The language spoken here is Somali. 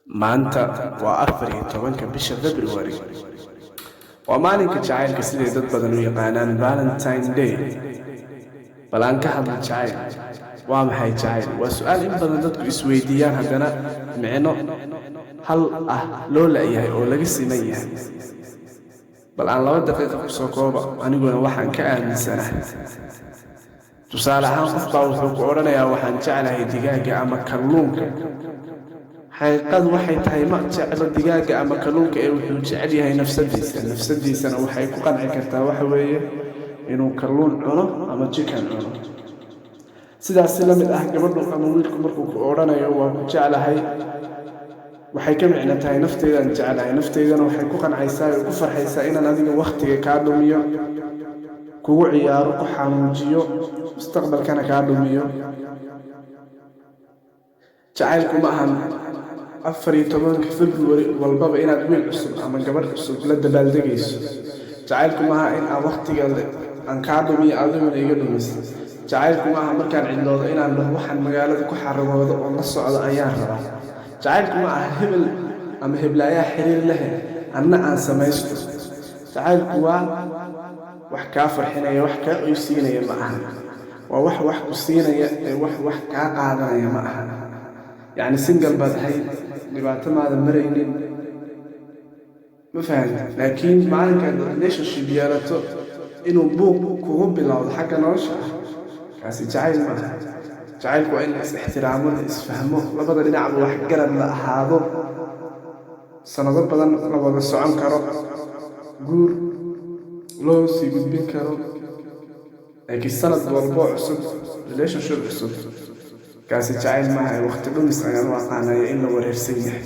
Maanta waa 14-ka bisha February. Waa maalinka jacaylka, siday dad badan u yaqaanaan Valentine Day. Bal aan ka hadlo jacayl. Waa maxay jacayl? Waa su'aal in badan dadku isweydiiyaan, haddana micno hal ah loo la'yahay oo laga siman yahay. Bal aan 2 daqiiqa kusoo kooba aniguna waxaan ka aaminsanahay. Tusaale ahaan, qof baa wuxuu ku odhanayaa, "Waxaan jeclahay digaagga ama kalluunka." Xaqiiqadu waxay tahay, ma jeclo digaagga ama kalluunka ee wuxuu jecel yahay nafsadiisa. Nafsadiisana waxay ku qanci kartaa waxa weeye inuu kalluun cuno ama chicken cuno. Sidaas si la mid ah, gabadhu ama wiilku markuu ku odhanayo, "Waa ku jeclahay," waxay ka micno tahay, "Nafteydaan jeclahay." Nafteydana waxay ku qancaysaa oo ku farxaysaa inaan adiga wakhtiga kaa dhumiyo, kugu ciyaaro, ku xanuujiyo, mustaqbalkana kaa dhumiyo. Jacaylku ma ahan 14-ka February walbaba inaad wiil cusub ama gabadh cusub la dabaaldegayso. Jacaylku maaha in aan wakhtiga aan kaa dhumiyo, adiguna iga dhumis. Jacaylku maaha markaan cidloodo inaan dhaho, "Waxaan magaalada ku xaragoodo oo la socdo ayaan rabaa." Jacaylku ma aha hebel ama heblaayaa xiriir lehe, anna aan samaysto. Jacaylku waa wax kaa farxinaya, wax kaa oysiinaya ma aha. Waa wax wax ku siinaya ee wax wax kaa qaadanaya ma aha. Yacni, single baad ahayd, dhibaato maadan maraynin, ma fahamti? Laakiin maalinkaad relationship yeelato, inuu buuq kugu bilowdo xagga nolosha ah, kaasi jacayl ma aha. Jacaylku waa in la is ixtiraamo, la isfahmo, labada dhinacba wax garad la ahaado, sanado badan la wada socon karo, guur loo sii gudbin karo. Laakiin sanad walboo cusub relationship cusub, kaasi jacayl maaha, waqti dhumis ayaan u aqaanaya, in la wareersan yahay.